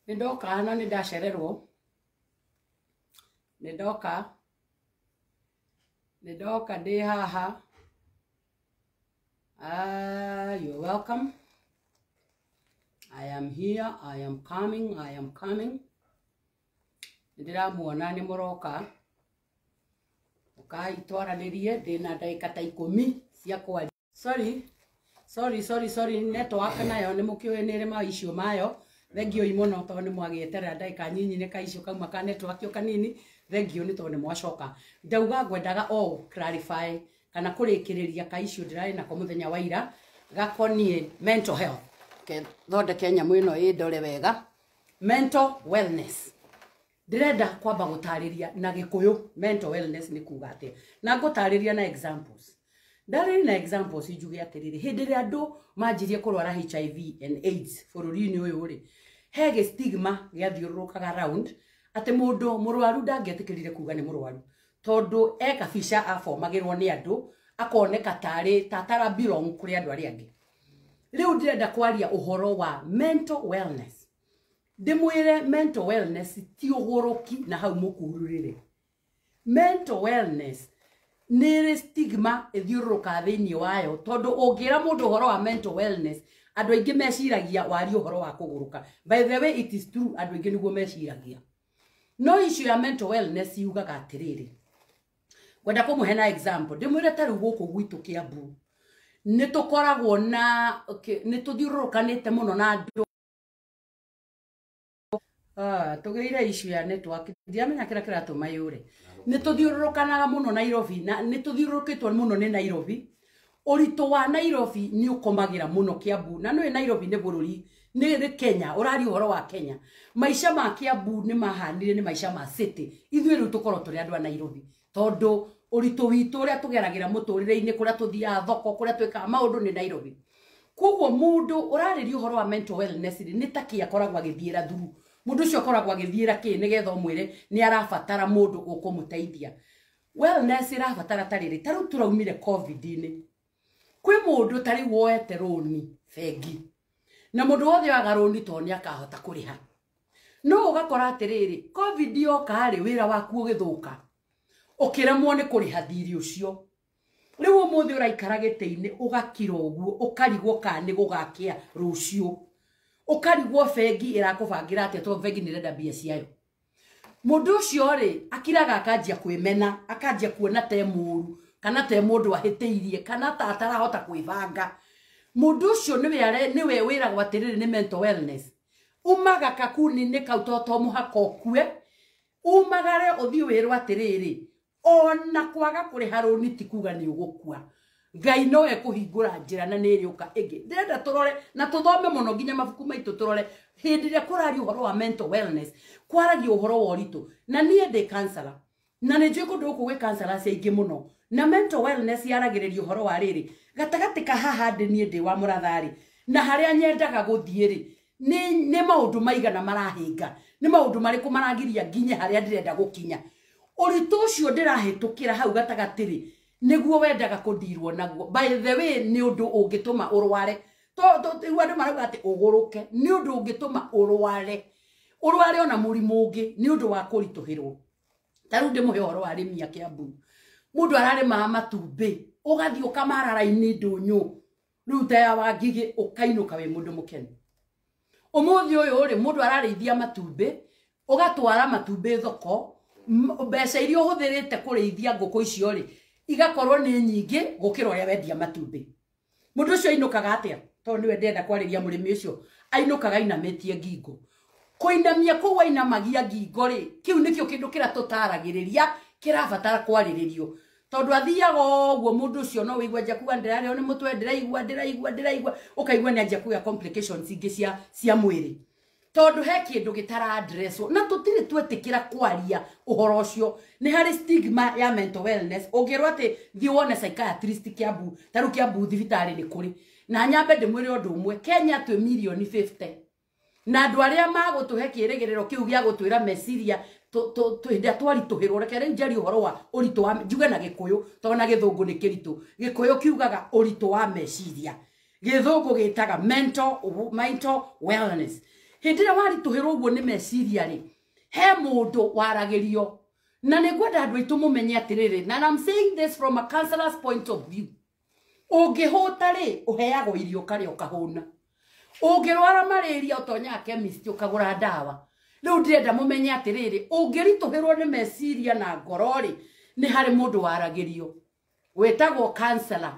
Nĩ ndoka na nĩ ndacererwo. Nĩ ndoka. Nĩ ndoka ndĩ haha. Ah, you're welcome. I am here, I am coming, I am coming. Nĩ ndĩramuona nĩ mũroka. Ũkai twaranĩrie ndĩna ndagĩka ta 10 cia kwaria. Sorry, sorry, sorry, sorry, network nayo nĩ mũkĩũĩ nĩ ĩrĩ ma issue mayo. Thengiũi mũno tondũ nĩ mwagĩeterera ndagĩka nyinyi nĩ ka issue kauma ka network o kanini. Thengiũ nĩ tondũ nĩ mwacoka. Ndauga ngwendaga o clarify kana kũrĩkĩrĩria ka issue ndĩrarĩ nako mũthenya wa ira gakoniĩ mental health. Ke thondeke nyamũ ĩno ĩndore wega. Mental wellness. Ndĩrenda kwamba gũtarĩria na Gĩkũyũ mental wellness nĩ kuga atĩa. Na ngũtarĩria na examples. Ndarĩria na examples njuge atĩrĩrĩ, hĩndĩ ĩrĩa andũ manjirie kũrwara HIV and AIDS bũrũri-inĩ ũyũ rĩ, he gĩ stigma gĩathiũrũrũkaga round atĩ mũndũ mũrwaru ndangĩetĩkĩrire kuga nĩ mũrwaru tondũ e kabica abomagĩrwo nĩ andũ akoneka tarĩ ta atara belong kũrĩ andũ arĩa angĩ. Rĩu ndĩrenda kwaria ũhoro wa mental wellness. Ndĩmwĩre mental wellness ti ũgũrũki na hau mũkururĩre. Mental wellness nĩ ĩrĩ stigma ĩthiũrũrũkaga thĩinĩ wayo tondũ ũngĩra mũndũ ũhoro wa mental wellness andũ aingĩ meciragia waria ũhoro wa kũgũrũka. By the way, it is true, andũ aingĩ nĩguo meciragia. No issue ya mental wellness yugaga atĩrĩrĩ, ngwenda kũmũhe na example ndĩmwĩre ta rĩu gũkũ gwitũ Kiambu nĩ tũkoragwo na nĩ tũthiũrũrũkanĩte mũno na andũ. Ah, tũgĩire issue ya network, ndiramenya kĩrĩa kĩratũma yũre. Nĩ tũthiũrũrũkanaga mũno Nairobi na nĩ tũthiũrũrũkĩtwo mũno nĩ Nairobi. Ũritũ wa Nairobi nĩ ũkomagĩra mũno Kiambu na nĩũĩ Nairobi nĩ bũrũri nĩ Kenya, ũraria ũhoro wa Kenya. Maica ma Kiambu nĩ mahanire nĩ maica ma city. Ithuĩ rĩu tũkorwo tũrĩ andũ a Nairobi tondũ ũritũ witũ ũrĩa tũgeragĩra mũtũrĩre-inĩ, kũrĩa tũthiaga thoko, kũrĩa twĩkaga maũndũ nĩ Nairobi. Koguo mũndũ ũrarĩria ũhoro wa mental wellness rĩ, nĩ ta kĩ akoragwo agĩthiĩra through. Mũndũ ũcio akoragwo agĩthiĩra kĩ nĩgetha ũmwĩre nĩ arabatara mũndũ ũkũmũteithia. Wellness ĩrabatara ta rĩrĩ, ta rĩu tũraumire COVID-inĩ. Kwĩ mũndũ ta rĩu woete rũni bengi na mũndũ wothe oyaga rũni tondũ nĩ akahota kũrĩha. No ũgakora atĩrĩrĩ, COVID yoka rĩ, wĩra waku ũgĩthũka, ũkĩremwo nĩ kũrĩha thirĩ ũcio. Rĩu ũmũthĩ ũraikara gĩtĩ-inĩ ũgakira ũguo, ũkarigwo kana nĩ gũgakĩa rũciũ. Ũkarigwo bengi ĩrakũbangĩra atĩa tondũ bengi nĩ ĩrenda mbia ciayo. Mũndũ ũcio rĩ, akiraga akanjia kwĩmena, akanjia kuona te mũru, kana te mũndũ ahĩtĩirie, kana ta atarahota kwĩbanga. Mũndũ ũcio nĩwe wĩragwo atĩrĩrĩ nĩ mental wellness. Umaga kakuni-inĩ kau to mũhaka ũkue, umagare ũthiĩ wĩrwo atĩrĩrĩ, ona kwaga kũrĩha rũni ti kuga nĩ ũgũkua. Ngai no ekũhingũra njĩra na nĩ ĩrĩũka ĩngĩ. Ndĩrenda tũrore na tũthome mũno nginya mabuku maitũ tũrore hĩndĩ ĩrĩa kũraria ũhoro wa mental wellness, kwaragia ũhoro wa ũritũ. Na niĩ ndĩ counselor na nĩ njũĩ kũndũ gũkũ gwĩ counselors aingĩ mũno, na mental wellness yaragĩrĩria ũhoro wa rĩrĩ gatagatĩ ka haha ndĩ niĩ ndĩ wa mũratharĩ na harĩa nyendaga gũthiĩ rĩ, nĩ maũndũ maigana marahĩnga, nĩ maũndũ marĩkũ maragiria nginye harĩa ndĩrenda gũkinya. Ũritũ ũcio ndĩrahĩtũkĩra hau gatagatĩ rĩ, nĩguo wendaga kũndirwo naguo. By the way, nĩ ũndũ ũngĩtũma ũrware. Rĩu andũ marauga atĩ ũgũrũke, nĩ ũndũ ũngĩtũma ũrware, ũrware ona mũrimũ ũngĩ nĩ ũndũ wa kũritũhĩrwo. Ta rĩu ndĩmũhe ũhoro wa arĩmi a Kiambu. Mũndũ ararĩmaga matumbĩ, ũgathiĩ ũkamara raini ndũnyũ, rĩu ta ya Wangigĩ, ũkainũka wĩ mũndũ mũkenu. Ũmũthĩ ũyũ rĩ, mũndũ ararĩithia matumbĩ, ũgatwara matumbĩ thoko, mbeca iria ũhũthĩrĩte kũrĩithia ngũkũ icio rĩ, igakorwo nĩ nyingĩ gũkĩra ũrĩa wendia matumbĩ. Mũndũ ũcio ainũkaga atĩa? Tondũ nĩwe ndĩrenda kwarĩria mũrĩmi ũcio, ainũkaga ainamĩtie ngingo. Kũinamia kũu ainamagia ngingo rĩ, kĩu nĩkĩo kĩndũ kĩrĩa tũtaragĩrĩria kĩrabatara kwarĩrĩrio. Tondũ athiaga ũguo mũndũ ũcio no wĩigua anjia kuga ndĩrarĩo nĩ mũtwe, ndĩraigua, ndĩraigua, ndĩraigua, ũkaigua nĩ anjia kũgĩa complications ingĩ cia mwĩrĩ. Tondũ he kĩndũ gĩtara addresswo na tũtirĩ twetĩkĩra kwaria ũhoro ũcio. Nĩ harĩ stigma ya mental wellness. Ũngĩrwo atĩ thiĩ wone psychiatrist Kiambu, ta rĩu Kiambu thibitarĩ nĩ kũrĩ. Na nyambe ndĩmwĩre ũndũ ũmwe, Kenya twĩ mirioni 50. Na andũ arĩa magũtũhe kĩrĩgĩrĩro kĩu gĩa gũtwĩra meciria hĩndĩ ĩrĩa twaritũhĩrwo, reke rĩu njarie ũhoro wa ũritũ wa, njuge na Gĩkũyũ tondũ na Gĩthũngũ nĩ kĩritũ. Gĩkũyũ kiugaga ũritũ wa meciria, Gĩthũngũ gĩtaga mental wellness. Hĩndĩ ĩrĩa waritũhĩrwo ũguo nĩ meciria rĩ, he mũndũ waragĩrio. Na nĩ ngwenda andũ aitũ mũmenye atĩrĩrĩ, na I'm saying this from a counselor's point of view. Ũngĩhũta rĩ, ũheagwo irio ũkarĩa ũkahũna. Ũngĩrwara malaria ũtonyaga chemist ũkagũra ndawa. Rĩu ndĩrenda mũmenye atĩrĩrĩ, ũngĩritũhĩrwo nĩ meciria na ngoro rĩ, nĩ harĩ mũndũ waragĩrio wĩtagwo counselor.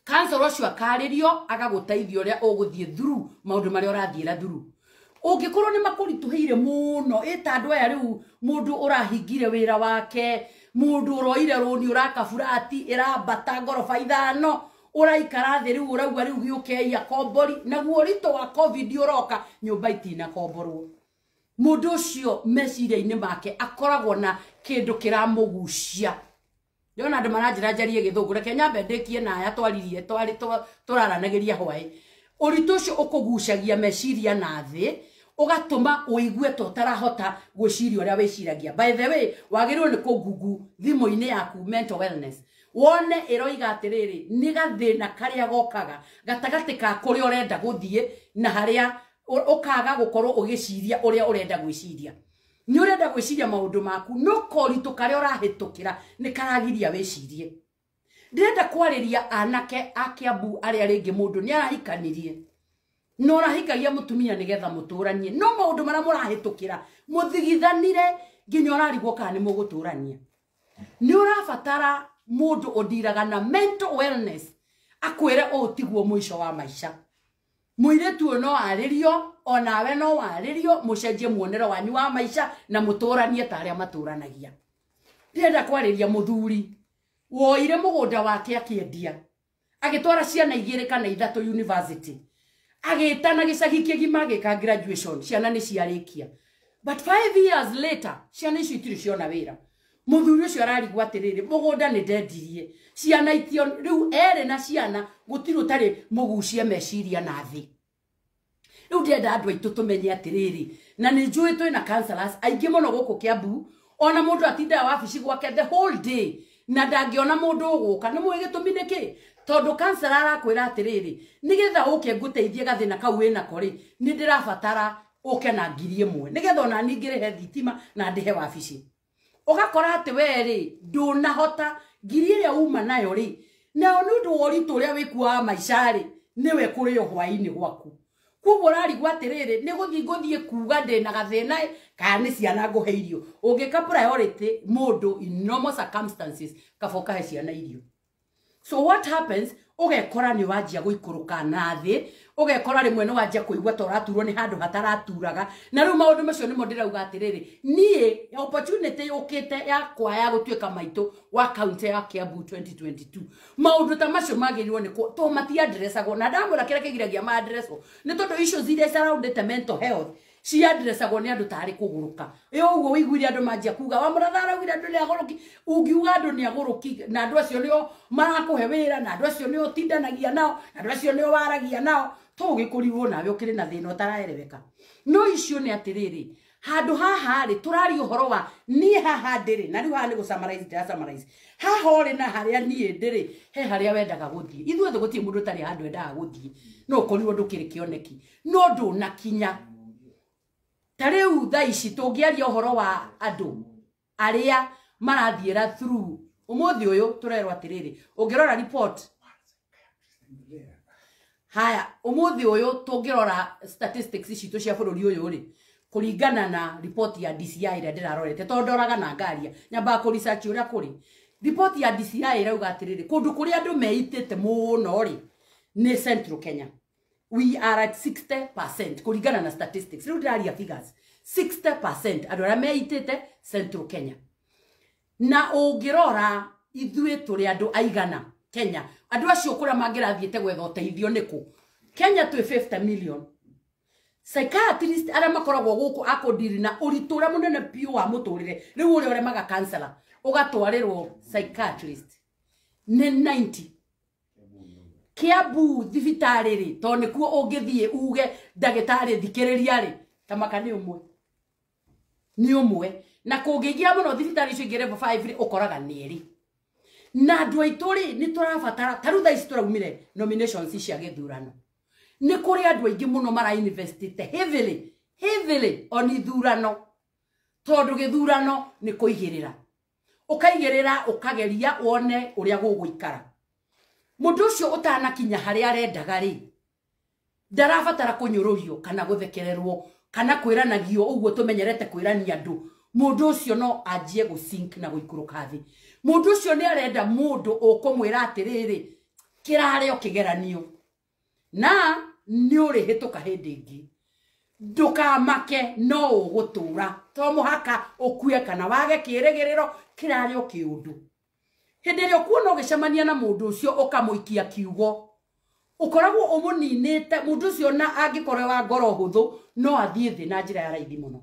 Counselor ũcio akarĩrio agagũteithia ũrĩa ũgũthiĩ through maũndũ marĩa ũrathiĩra through. Ũngĩkorwo nĩ makũritũhĩire mũno, ĩta andũ aya rĩu, mũndũ ũrahingire wĩra wake, mũndũ ũroire rũni ũraka burati ĩrambata ngoroba 5, ũraikara thĩ rĩu ũrauga rĩu gĩũkei akombori, naguo ũritũ wa COVID ũroka, nyũmba itinakomborwo. Mũndũ ũcio meciria-inĩ make akoragwo na kĩndũ kĩramũgucia. Ndĩrona andũ maranjĩra njarie gĩthũngũ, reke nyambe ndĩkie na aya twaririe, tũraranagĩria hwaĩ. Ũritũ ũcio ũkũgucagia meciria na thĩ, ũgatũma ũigue ta ũtarahota gwĩciria ũrĩa wĩciragia. By the way, wagĩrĩirwo nĩ kũngungu thimũ-inĩ yaku mental wellness. Wone ĩroiga atĩrĩrĩ, nĩ gathĩna karĩa gokaga gatagatĩ ka kũrĩa ũrenda gũthiĩ na harĩa ũkaga gũkorwo ũgĩciria ũrĩa ũrenda gwĩciria. Nĩ ũrenda gwĩciria maũndũ maku, no koritũ karĩa ũrahĩtũkĩra nĩ karagiria wĩcirie. Ndĩrenda kwarĩria anake a Kiambu arĩa rĩngĩ mũndũ nĩ arahikanirie, no ũrahikagia mũtumia nĩgetha mũtũranie, no maũndũ marĩa mũrahĩtũkĩra mũthigithanire nginya ũrarigwo kana nĩ mũgũtũrania. Nĩ ũrabatara mũndũ ũndiraga na mental wellness akwĩre ũũ tiguo mũico wa maica. Mũirĩtu ũyũ no arĩrio, onawe no warĩrio, mũcenjie muonero wanyu wa maica na mũtũranie ta arĩa matũranagia. Ndĩrenda kwarĩria mũthuri woire mũgũnda wake akĩendia, agĩtwara ciana 2 kana 3 university, agĩtana gĩcagi kĩgima agĩka graduation, ciana nĩ ciarĩkia. But 5 years later, ciana icio itirĩ ciona wĩra. Mũthuri ũcio ararigwo atĩrĩrĩ, mũgũnda nĩ ndendirie, ciana itio, rĩu erĩ na ciana gũtirĩ ũtarĩ mũgucie meciria na thĩ. Rĩu ndĩrenda andũ aitũ tũmenye atĩrĩrĩ, na nĩ njũĩ twĩna counselors aingĩ mũno gũkũ Kiambu, ona mũndũ atindaga wabici gwake the whole day na ndangĩona mũndũ ũgũka. Nĩ mũĩ gĩtũmi nĩkĩ? Tondũ counselor arakwĩra atĩrĩrĩ, nĩgetha ũke ngũteithie gathĩna kau wĩnako rĩ, nĩ ndĩrabatara ũke na 1000 nĩgetha ona niĩ ngĩrĩhe thitima na ndĩhe wabici. Ũgakora atĩ we rĩ, ndũnahota ngiri ĩrĩa uma nayo rĩ, nayo nĩ ũndũ wa ũritũ ũrĩa wĩkuo wa maica rĩ, nĩwe kũrĩo hwaĩ-inĩ gwaku. Koguo ũrarigwo atĩrĩrĩ, nĩ gũthiĩ ngũthiĩ kuga ndĩna gathĩna ĩ, kana nĩ ciana ngũhe irio. Ũngĩka priority mũndũ in normal circumstances, kaba ũkahe ciana irio. So what happens, ũgekora nĩ wanjia gũikũrũka na thĩ, ũgekora rĩmwe nĩ wanjia kũigua ta ũraturwo nĩ handũ hataraturaga. Na rĩu maũndũ macio nĩmo ndĩrauga atĩrĩrĩ, niĩ opportunity yũkĩte yakwa ya gũtuĩka maitũ wa county ya Kiambu 2022. Maũndũ ta macio magĩrĩirwo nĩ to matiadressagwo, na ndamwĩra kĩrĩa kĩgiragia maadresswo nĩ tondũ issues iria surroundĩte mental health ciadressagwo nĩ andũ tarĩ kũgũrũka. Ĩ ũguo ũiguire andũ manjia kuga wa mũratha araugire andũ nĩ agũrũki, ungiuga andũ nĩ agũrũki na andũ acio nĩo marakũhe wĩra, na andũ acio nĩo ũtindanagia nao, na andũ acio nĩo waragia nao, to ũgĩkũrigwo nawe ũkĩrĩ na thĩna ũtaraereweka. No icio nĩ atĩrĩrĩ, handũ haha rĩ, tũraria ũhoro wa niĩ haha ndĩrĩ, na rĩu haha nĩ gũ summarize, ndĩra summarize. Haha ũrĩ na harĩa niĩ ndĩrĩ, he harĩa wendaga gũthiĩ. Ithuothe gũtirĩ mũndũ ũtarĩ handũ endaga gũthiĩ, no ũkorirwo ndũkĩrĩ kĩoneki, no ndũnakinya. Ta rĩu thaa ici tũngĩaria ũhoro wa andũ arĩa marathiĩra through ũmũthĩ ũyũ, tũrerwo atĩrĩrĩ, ũngĩrora report haya ũmũthĩ ũyũ, tũngĩrora statistics citũ cia bũrũri ũyũ rĩ, kũringana na report ya DCI ĩrĩa ndĩrarorete, tondũ ndoraga na ngaria, nyambaga kũ research ũrĩa kũrĩ. Report ya DCI ĩrauga atĩrĩrĩ, kũndũ kũrĩa andũ meitĩte mũno rĩ, nĩ Central Kenya. We are at 60% kũringana na statistics. Rĩu ndĩraria figures. 60% andũ arĩa meitĩte Central Kenya. Na ũngĩrora ithuĩ tũrĩ andũ aigana Kenya, andũ acio kũrĩa mangĩrathiĩte gwetha ũteithio nĩkũ? Kenya twĩ 50 million. Psychiatrist arĩa makoragwo gũkũ akũndiri na ũritũ ũrĩa mũnene biũ wa mũtũrĩre, rĩu ũrĩa ũremaga counselor, ũgatwarĩrwo psychiatrist nĩ 90. Kiambu thibitarĩ rĩ, tondũ nĩkuo ũngĩthiĩ uge ndagĩtarĩ thikĩrĩria rĩ, ta maka nĩ ũmwe. Nĩ ũmwe. Na kũngĩingĩha mũno thibitarĩ icio ingĩ level 5 rĩ, ũkoraga nĩ erĩ. Na andũ aitũ rĩ, nĩ tũrabatara, ta rĩu thaa ici tũraumire nominations cia gĩthurano. Nĩ kũrĩ andũ aingĩ mũno mara investĩte heavily heavily on ithurano, tondũ gĩthurano nĩ kũigĩrĩra, ũkaigĩrĩra ũkageria wone ũrĩa gũgũikara. Mũndũ ũcio ũtanakinya harĩa arendaga rĩ, ndarabatara kũnyũrũrio kana gũthekererwo kana kwĩranagio ũguo tũmenyerete kwĩrania andũ. Mũndũ ũcio no anjie gũ-sink na gũikũrũka thĩ. Mũndũ ũcio nĩ arenda mũndũ ũkũmwĩra atĩrĩrĩ, kĩrarĩ o kĩgeranio na nĩ ũrĩhĩtũka hĩndĩ ĩngĩ, ndũkamake no ũgũtũra, to mũhaka ũkue kana wage kĩrĩgĩrĩro, kĩrarĩ o kĩũndũ. Hĩndĩ ĩrĩa ũkuona ũgĩcemania na mũndũ ũcio ũkamũikia kiugo, ũkoragwo ũmũninĩte mũndũ ũcio, na angĩkorwo wa ngoro hũthũ no athiĩ thĩ na njĩra ya raithi mũno.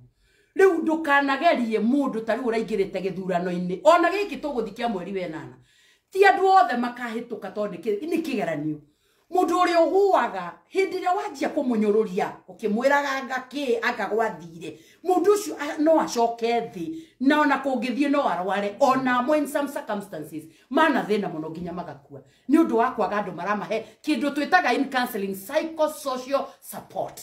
Rĩu ndũkanagerie mũndũ ta rĩu ũraingĩrĩte gĩthurano-inĩ, ona gĩkĩ tũgũthiĩ kĩa mweri wa ĩnana, ti andũ othe makahĩtũka tondũ nĩ kĩgeranio. Mũndũ ũrĩa ũgũaga hĩndĩ ĩrĩa wanjia kũmũnyũrũria ũkĩmwĩraga anga kĩ anga gwathire, mũndũ ũcio no acoke thĩ, na ona kũngĩthiĩ no arware, ona amwe in some circumstances mana thĩna mũno nginya magakua nĩ ũndũ wa kwaga andũ maramahe kĩndũ twĩtaga in counseling psychosocial support.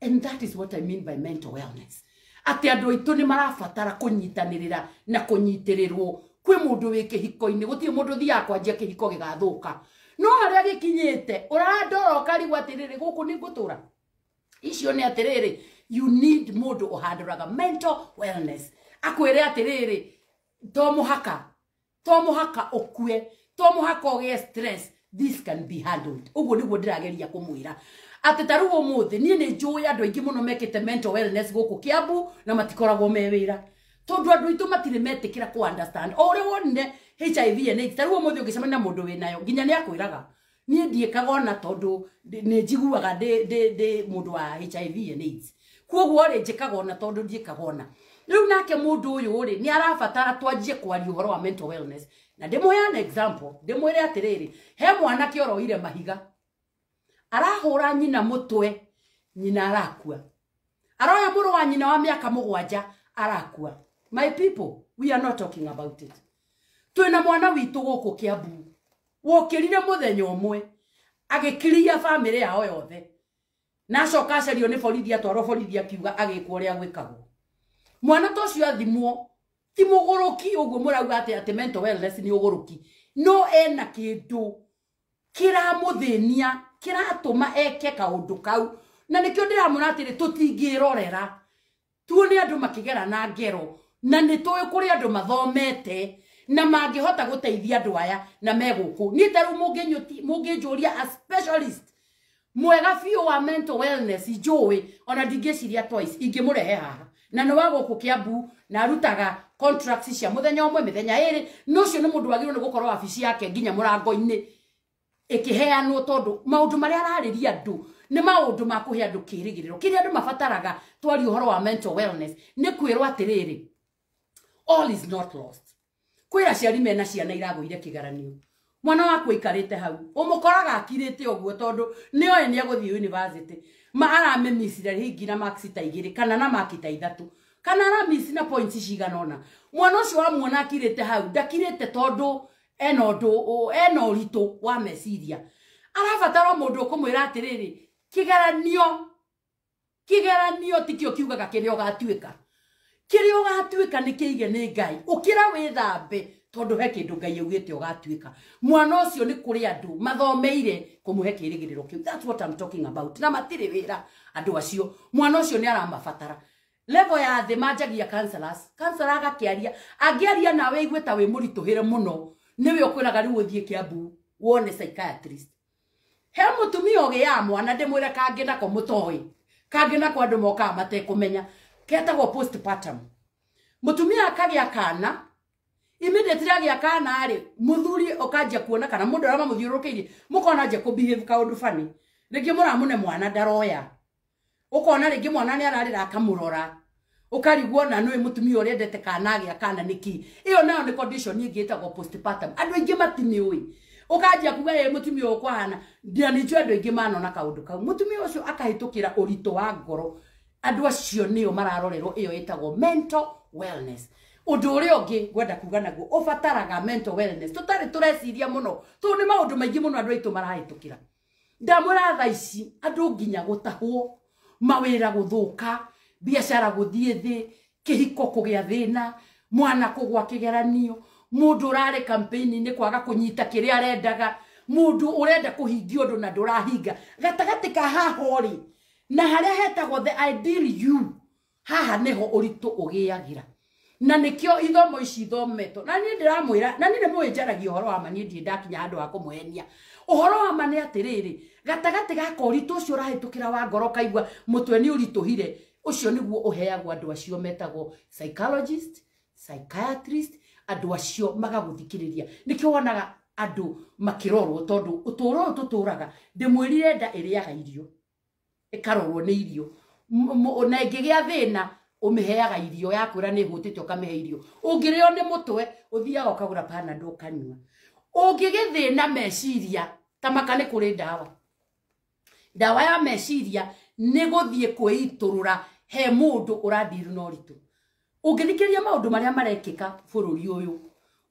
And that is what I mean by mental wellness. Atĩ andũ aitũ nĩ marabatara kũnyitanĩrĩra na kũnyitĩrĩrwo. Kwĩ mũndũ wĩ kĩhiko-inĩ, gũtirĩ mũndũ ũthiaga kwanjia kĩhiko gĩgathũka, no harĩa gĩkinyĩte ũrandora ũkarigwo atĩrĩrĩ, gũkũ nĩ ngũtũra. Icio nĩ atĩrĩrĩ, you need mũndũ ũhandũraga mental wellness, akwĩre atĩrĩrĩ, to mũhaka ũkue, to mũhaka ũgĩe stress, this can be handled. Ũguo nĩguo ndĩrageria kũmwĩra atĩ ta rĩu ũmũthĩ niĩ nĩ njũĩ andũ aingĩ mũno mekĩte mental wellness gũkũ Kiambu na matikoragwo me wĩra, tondũ andũ aitũ matirĩ metĩkĩra kũ understand. O ũrĩa wonire HIV and AIDS, ta rĩu ũmũthĩ ũngĩcemania na mũndũ wĩnayo nginya nĩ akwĩraga niĩ ndiĩkaga ona tondũ nĩ njiguaga ndĩ mũndũ wa HIV and AIDS, koguo rĩ njĩkaga ona tondũ ndiĩkaga ona. Rĩu nake mũndũ ũyũ rĩ nĩ arabatara twanjie kwaria ũhoro wa mental wellness. Na ndĩmũheane example, ndĩmwĩre atĩrĩrĩ, he mwanake ũroire mahiga, arahũra nyina mũtwe, nyina arakua, aroya mũrũ wa nyina wa mĩaka 7 arakua. My people, we are not talking about it. Twĩna mwana witũ gũkũ Kiambu wokĩrire mũthenya ũmwe agĩkiria bamĩrĩ yao yothe, na acoka acario nĩ borithi, atwarwo borithi akiuga agĩkwo ũrĩa gwĩkagwo. Mwana ta ũcio athimwo ti mũgũrũki ũguo mũrauga atĩ mental wellness nĩ ũgũrũki, no ena kĩndũ kĩramũthĩnia kĩratũma eke kaũndũ kau. Na nĩkĩo ndĩramwĩra atĩrĩ, tũtingĩrorera tuone andũ makĩgera na ngero, na nĩ tũĩ kũrĩ andũ mathomete na mangĩhota gũteithia andũ aya na me gũkũ. Niĩ ta rĩu mũngĩnjũria a specialist mwega biũ wa mental wellness njũĩ, ona ndingĩciria twice ingĩmũrehe haha, na nĩ wa gũkũ Kiambu na arutaga contracts cia mũthenya ũmwe mĩthenya ĩrĩ. No ũcio nĩ mũndũ wagĩrĩirwo nĩ gũkorwo wabici yake nginya mũrango-inĩ ĩkĩheanwo, tondũ maũndũ marĩa ararĩria andũ nĩ maũndũ ma kũhe andũ kĩĩrĩgĩrĩro. Kĩrĩa andũ mabataraga twaria ũhoro wa mental wellness nĩ kwĩrwo atĩrĩrĩ, all is not lost. Kwĩ aciari mena ciana iragũire kĩgeranio, mwana waku aikarĩte hau ũmũkoraga akirĩte ũguo tondũ nĩoĩ nĩ egũthiĩ university, ma aramĩmicire hingi na marks ta 2 kana na maki ta 3 kana aramisi na points cigana ũna. Mwana ũcio wamuona akirĩte hau ndakirĩte tondũ ena ũndũ, ena ũritũ wa meciria, arabatara mũndũ ũkũmwĩra atĩrĩrĩ, kĩgeranio tikĩo kiugaga kĩrĩa ũgatuĩka, kĩrĩa ũgatuĩka nĩ kĩige nĩ Ngai, ũkĩra wĩthambe tondũ he kĩndũ Ngai augĩte ũgatuĩka. Mwana ũcio nĩ kũrĩ andũ mathomeire kũmũhe kĩĩrĩgĩrĩro kĩu. That's what I'm talking about. Na matirĩ wĩra andũ acio, mwana ũcio nĩ aramabatara. Level ya thĩ manjagia counselors, counselor agakĩaria, angĩaria nawe igue ta wĩ mũritũhĩre mũno, nĩwe ũkwĩraga rĩu ũthiĩ Kiambu wone psychiatrist. He mũtumia ũgĩaga mwana, ndĩmwĩre kangĩ nako mũtoĩ, kangĩ nako andũ mokaga matekũmenya, ketagwo postpartum. Mũtumia akagĩa kana, immediately agĩa kana rĩ, mũthuri ũkanjia kuona kana mũndũ ũrĩa mamũthiũrũrũkĩirie mũkona anjia kũ behave kaũndũ funny, rĩngĩ mũramũne mwana ndaroya, ũkona rĩngĩ mwana nĩ ararĩra akamũrora, ũkarigwo na nĩwe mũtumia ũrĩa endete kana agĩa kana nĩkĩ. Ĩyo nayo nĩ condition ĩngĩ ĩtagwo postpartum, andũ aingĩ matimĩũĩ. Ũkanjia kuga ĩ mũtumia ũyũ kwahana, na nĩ njũĩ andũ aingĩ manona kaũndũ kau. Mũtumia ũcio akahĩtũkĩra ũritũ wa ngoro, andũ acio nĩo mararorerwo, ĩyo ĩtagwo mental wellness. Ũndũ ũrĩa ũngĩ ngwenda kuga naguo ũbataraga mental wellness, tũtarĩ tũreciria mũno, tondũ nĩ maũndũ maingĩ mũno andũ aitũ marahĩtũkĩra. Ndamwĩra thaa ici andũ nginya gũtahwo, mawĩra gũthũka, biacara gũthiĩ thĩ, kĩhiko kũgĩa thĩna, mwana kũgwa kĩgeranio, mũndũ ũrarĩ campaign-inĩ kwaga kũnyita kĩrĩa arendaga, mũndũ ũrenda kũhingia ũndũ na ndũrahinga. Gatagatĩ ka haha ũrĩ na harĩa hetagwo the ideal you, haha nĩho ũritũ ũgĩagĩra. Na nĩkĩo ithomo ici ithometwo. Na niĩ ndĩramwĩra, na niĩ nĩmũĩ njaragia ũhoro wa ma, niĩ ndirĩ ndakinya handũ ha kũmũhenia. Ũhoro wa ma nĩ atĩrĩrĩ, gatagatĩ gaka ũritũ ũcio ũrahĩtũkĩra wa ngoro ũkaigua mũtwe nĩ ũritũhire, ũcio nĩguo ũheagwo andũ acio metagwo psychologist, psychiatrist, andũ acio magagũthikĩrĩria. Nĩkĩo wonaga andũ makĩrorwo tondũ ũtũũro ũyũ tũtũraga, ndĩmwĩrire nda ĩrĩaga irio, ĩkarorwo nĩ irio. Na ĩngĩgĩa thĩna ũmĩheaga irio, yakwĩra nĩ ĩhũtĩte ũkamĩhe irio. Ũngĩrĩo nĩ mũtwe ũthiaga ũkagũra Panadol ũkanyua. Ũngĩgĩthĩna meciria, ta maka nĩ kũrĩ ndawa. Ndawa ya meciria nĩ gũthiĩ kwĩitũrũra he mũndũ ũrandiru na ũritũ. Ũngĩthikĩrĩria maũndũ marĩa marekĩka bũrũri ũyũ,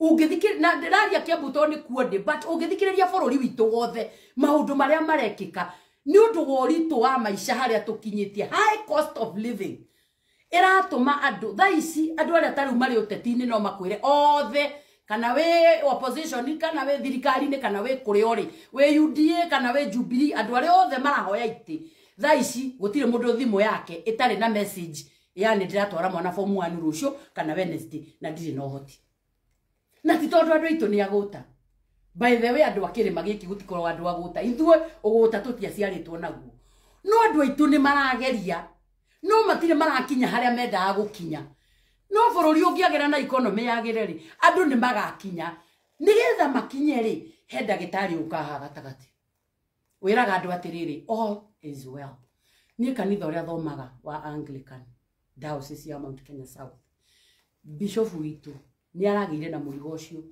ũngĩthikĩrĩria, na ndĩraria Kiambu tondũ nĩ kuo ndĩ, but ũngĩthikĩrĩria bũrũri witũ wothe maũndũ marĩa marekĩka nĩ ũndũ wa ũritũ wa maica harĩa tũkinyĩtie, high cost of living ĩratũma andũ thaa ici, andũ arĩa ta rĩu marĩ ũteti-inĩ no makwĩre othe, kana wĩ opposition, kana wĩ thirikari-inĩ, kana wĩ kũrĩa ũrĩ, wĩ UDA kana wĩ Jubilee, andũ arĩa othe marahoya itĩ thaa ici gũtirĩ mũndũ thimũ yake ĩtarĩ na message yani ndĩratwara mwana form 1 rũciũ kana Wednesday na ndirĩ na ũhoti. Na ti tondũ andũ aitũ nĩ agũta. By the way, andũ a kĩrĩma gĩkĩ gũtikoragwo andũ agũta, ithuĩ ũgũta tũtiaciarĩtwo naguo. No andũ aitũ nĩ marageria, no matirĩ marakinya harĩa mendaga gũkinya. No bũrũri ũngĩagĩra na economy yagĩre rĩ, andũ nĩ magakinya. Nĩgetha makinye rĩ, he ndagĩtarĩ ũkaga haha gatagatĩ wĩraga andũ atĩrĩrĩ, all is well. Niĩ kanitha ũrĩa thomaga wa Anglican Diocese ya Mount Kenya South, bishop witũ nĩ aragĩire na mũrigo ũcio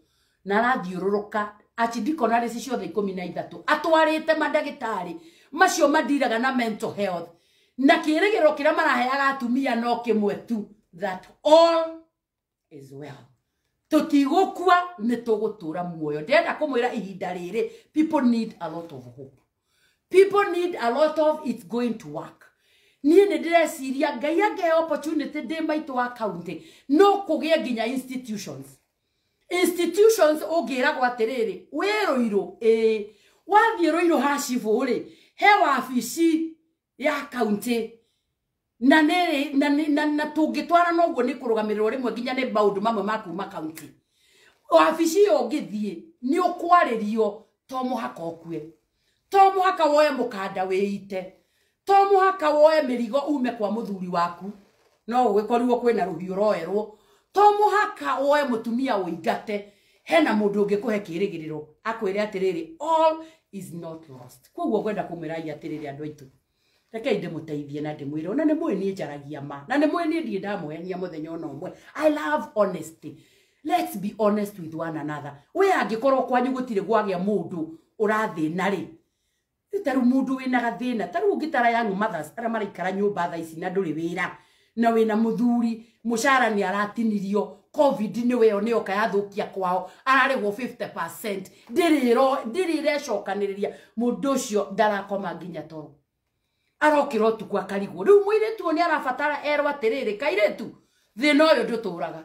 na arathiũrũrũka archdeaconry ciothe 13 atwarĩte mandagĩtarĩ macio mandiraga na mental health, na kĩrĩgĩrĩro kĩrĩa maraheaga atumia no kĩmwe tu, that all is well. Tũtigũkua, nĩ tũgũtũra muoyo. Ndĩrenda kũmwĩra ihinda rĩrĩ, people need a lot of hope. People need a lot of it's going to work. Niĩ nĩ ndĩreciria Ngai angĩhe opportunity ndĩ maitũ wa county, no kũgĩe nginya institutions. Institutions ũngĩragwo atĩrĩrĩ, wĩ Rũirũ, ĩĩ, wathiĩ Rũirũ ha cibũ rĩ, he wabici ya county, na nĩ na na, na tũngĩtwara noguo nĩ kũrũgamĩrĩrwo rĩmwe nginya nĩ maũndũ mamwe ma kuma county. Wabici ĩyo ũngĩthiĩ nĩ ũkwarĩrio, to mũhaka ũkue, to mũhaka woe mũkanda wĩite, to mũhaka woe mĩrigo ume kwa mũthuri waku, no ũgĩkorirwo kwĩna rũhiũ roerwo, to mũhaka woe mũtumia ũingate. Hena mũndũ ũngĩkũhe kĩrĩgĩrĩro akwĩre atĩrĩrĩ, all is not lost. Koguo ngwenda kũmwĩra atĩrĩrĩ, andũ aitũ, rekei ndĩmũteithie na ndĩmwĩre, ona nĩ mũĩ niĩ njaragia ma, na nĩ mũĩ niĩ ndirĩ ndamũhenia mũthenya ona ũmwe. I love honesty. Let's be honest with one another. We angĩkorwo kwanyu gũtirĩ gwagĩa mũndũ ũrathĩna rĩ, ta rĩu mũndũ wĩna gathĩna, ta rĩu ũngĩtara young mothers arĩa maraikara nyũmba thaa ici na ndũrĩ wĩra, na wĩna mũthuri, mũcara nĩ aratinirio, COVID nĩ weyo nĩ yoka yathũkia kwao, ararĩhwo 50%, ndĩrĩ ĩrecokanĩrĩria, mũndũ ũcio ndarakoma nginya toro, arokĩra ũtukũ akarigwo. Rĩu mũirĩtu ũyũ nĩ arabatara erwo atĩrĩrĩ, kairĩtu, thĩna ũyũ ndũtũraga,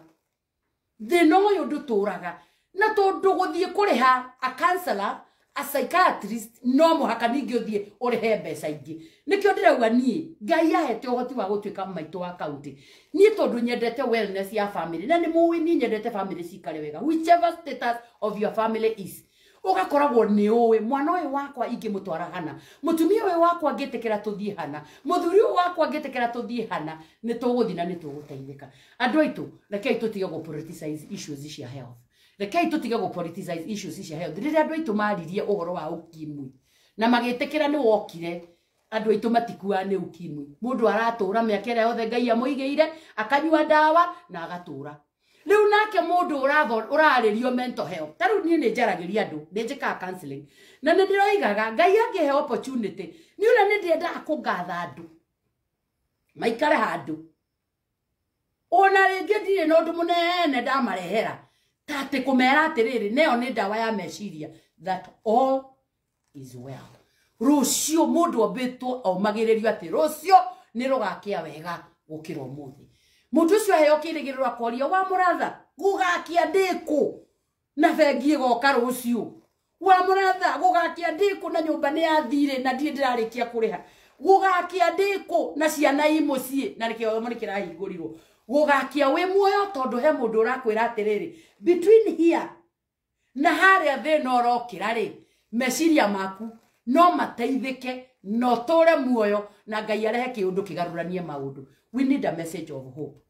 thĩna ũyũ ndũtũraga. Na tondũ gũthiĩ kũrĩha a counselor, a psychiatrist, no mũhaka ningĩ ũthiĩ ũrĩhe mbeca ingĩ. Nĩkĩo ndĩrauga niĩ Ngai ahete ũhoti wa gũtuĩka maitũ wa county. Niĩ tondũ nyendete wellness ya family, na nĩ mũĩ niĩ nyendete family cikare wega, whichever status of your family is, ũgakoragwo nĩ ũĩ mwana ũyũ wakwa ingĩmũtwara hana, mũtumia ũyũ wakwa angĩtĩkĩra tũthiĩ hana, mũthuri ũyũ wakwa angĩtĩkĩra tũthiĩ hana, nĩ tũgũthiĩ na nĩ tũgũteithĩka. Andũ aitũ, rekei tũtige gũ politicize issues cia health. Rekei tũtige gũ politicize issues cia health. Rĩrĩa andũ aitũ maririe ũhoro wa ukimwi na magĩtĩkĩra nĩ wokire, andũ aitũ matikuaga nĩ ukimwi. Mũndũ aratũra mĩaka ĩrĩa yothe Ngai amũigĩire, akanyua ndawa na agatũra. Rĩu nake mũndũ ũrarĩrio mental health, ta rĩu niĩ nĩ njaragĩria andũ, nĩ njĩkaga counseling, na nĩ ndĩroigaga Ngai angĩhe opportunity, niĩ ona nĩ ndĩendaga kũngatha andũ maikare handũ, ona rĩngĩ ndirĩ na ũndũ mũnene ndamarehera, ta atĩ kũmera atĩrĩrĩ, neyo nĩ ndawa ya meciria, that all is well. Rũciũ mũndũ ombĩtwo omagĩrĩrio atĩ rũciũ nĩ rũgakĩa wega gũkĩra ũmũthĩ. Mũndũ ũcio aheo kĩrĩgĩrĩro akoria wa mũratha gũgakĩa ndĩkũ na bengi ĩgoka rũciũ, wa mũratha gũgakĩa ndĩkũ na nyũmba nĩ yathire na ndirĩ ndĩrarĩkia kũrĩha, gũgakĩa ndĩkũ na ciana i mũciĩ na gĩthomo nĩ kĩrahingũrirwo, gũgakĩa wĩ muoyo tondũ he mũndũ ũrakwĩra atĩrĩrĩ between here na harĩa thĩna ũrokĩra rĩ, meciria maku no mateithĩke na ũtũre muoyo na Ngai arehe kĩũndũ kĩgarũranie maũndũ. We need a message of hope.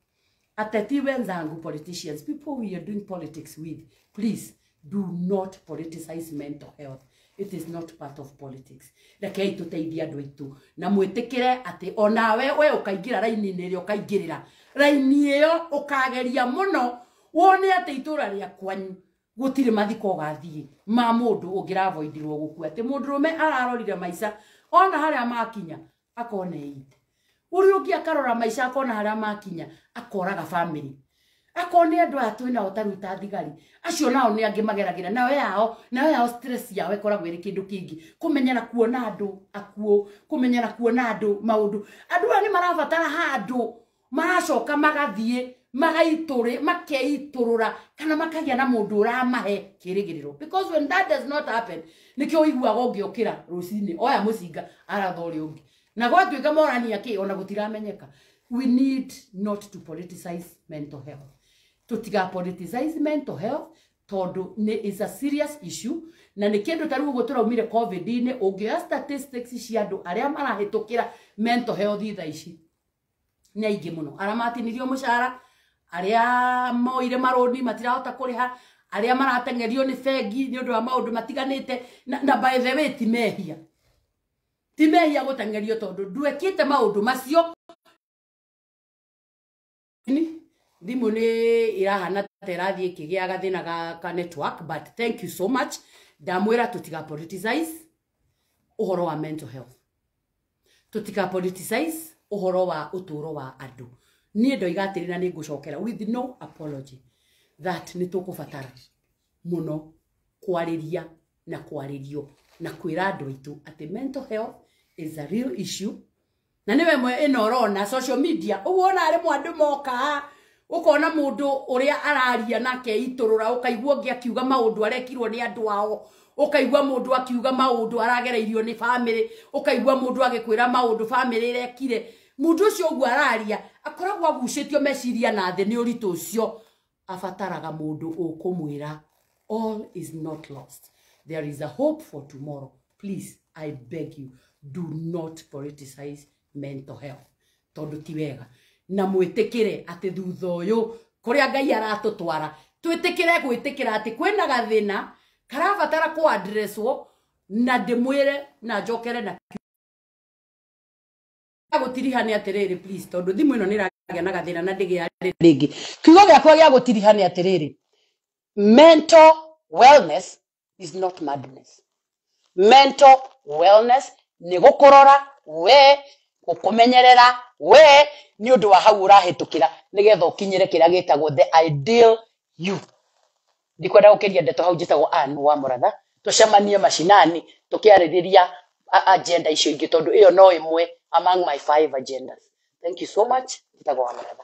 Ateti wenzangu, politicians, people we are doing politics with, please do not politicize mental health. It is not part of politics. Rekei tũteithie andũ aitũ na mwĩtĩkĩre atĩ onawe we ũkaingĩra raini-inĩ ĩrĩa ũkaingĩrĩra raini ĩyo ũkageria mũno wone atĩ itũra rĩa kwanyu gũtirĩ mathiko ũgathiĩ ma mũndũ ũngĩravoidirwo gũkua, atĩ mũndũrũme ararorire maica ona harĩa makinya akona ĩite, ũrĩa ũngĩ akarora maica akona harĩa makinya akoraga family, akona andũ aya twĩnao ta rĩu ta thigari acio nao nĩ angĩ mageragĩra nao yao stress yao ĩkoragwo ĩrĩ kĩndũ kĩngĩ, kũmenyera kuona andũ akuũ, kũmenyera kuona andũ maũndũ, andũ aya nĩ marabatara handũ maracoka magathiĩ magaitũrĩ makeitũrũra kana makagĩa na mũndũ ũramahe kĩrĩgĩrĩro, because when that does not happen nĩkĩo ũiguaga ũngĩũkĩra rũcinĩ oya mũcinga aratha ũrĩa ũngĩ na gwatuĩka morania kĩ ona gũtiramenyeka. We need not to politicize mental health. Tũtiga politicize mental health tondũ nĩ is a serious issue na nĩ kĩndũ ta rĩu ũguo tũraumire covid-inĩ. Ũngĩoya statistics cia andũ arĩa marahĩtũkĩra mental health thaa ici nĩ aingĩ mũno, arĩa matinirio mũcara, arĩa moire marũni matirahota kũrĩha, arĩa marateng'erio nĩ bengi nĩ ũndũ wa maũndũ matiganĩte na by the way ti mehia gũteng'erio tondũ ndwekĩte maũndũ macio. Thimũ nĩ ĩrahana ta ĩrathiĩ ĩkĩgĩaga thĩna ga network, but thank you so much. Ndamwĩra tũtiga politicize ũhoro wa mental health, tũtiga politicize ũhoro wa ũtũũro wa andũ. Niĩ ndoiga atĩrĩ na nĩ ngũcokera with no apology that nĩ tũkũbatara mũno kwarĩria na kwarĩrio na kwĩra andũ aitũ atĩ mental health is a real issue, na nĩwe ĩmwe ĩno ũrona social media ũguo ona rĩmwe andũ moka ũkona mũndũ ũrĩa araria na akeitũrũra, ũkaigua ũngĩ akiuga maũndũ arekirwo nĩ andũ ao, ũkaigua mũndũ akiuga maũndũ aragereirio nĩ family, ũkaigua mũndũ agĩkwĩra maũndũ family ĩrekire. Mũndũ ũcio ũguo araria akoragwo agucĩtio meciria na thĩ nĩ ũritũ ũcio, abataraga mũndũ ũkũmwĩra all is not lost, there is a hope for tomorrow. Please, I beg you, do not politicize mental health tondũ ti wega, na mwĩtĩkĩre atĩ thutha ũyũ kũrĩa Ngai aratũtwara twĩtĩkĩre gwĩtĩkĩra atĩ kwĩna gathĩna karabatara kũ addresswo. Na ndĩmwĩre na njokere na gũtiriha nĩ atĩrĩrĩ, please, tondũ thimũ ĩno nĩ ĩragĩa na gathĩna na ndĩgĩa rĩngĩ. Kiugo gĩakwa gĩa gũtiriha nĩ atĩrĩrĩ, mental wellness is not madness. Mental wellness nĩ gũkũrora we, gũkũmenyerera we nĩ ũndũ wa hau ũrahĩtũkĩra nĩgetha ũkinyĩre kĩrĩa gĩtagwo the ideal you. Ndikwenda gũkĩria ndeto hau. Njĩtagwo Ann wa Mũratha. Tũcemanie macinani tũkĩarĩrĩria agenda icio ingĩ tondũ ĩyo no ĩmwe among my five agendas. Thank you so much. Njĩtagwo wa Mũratha.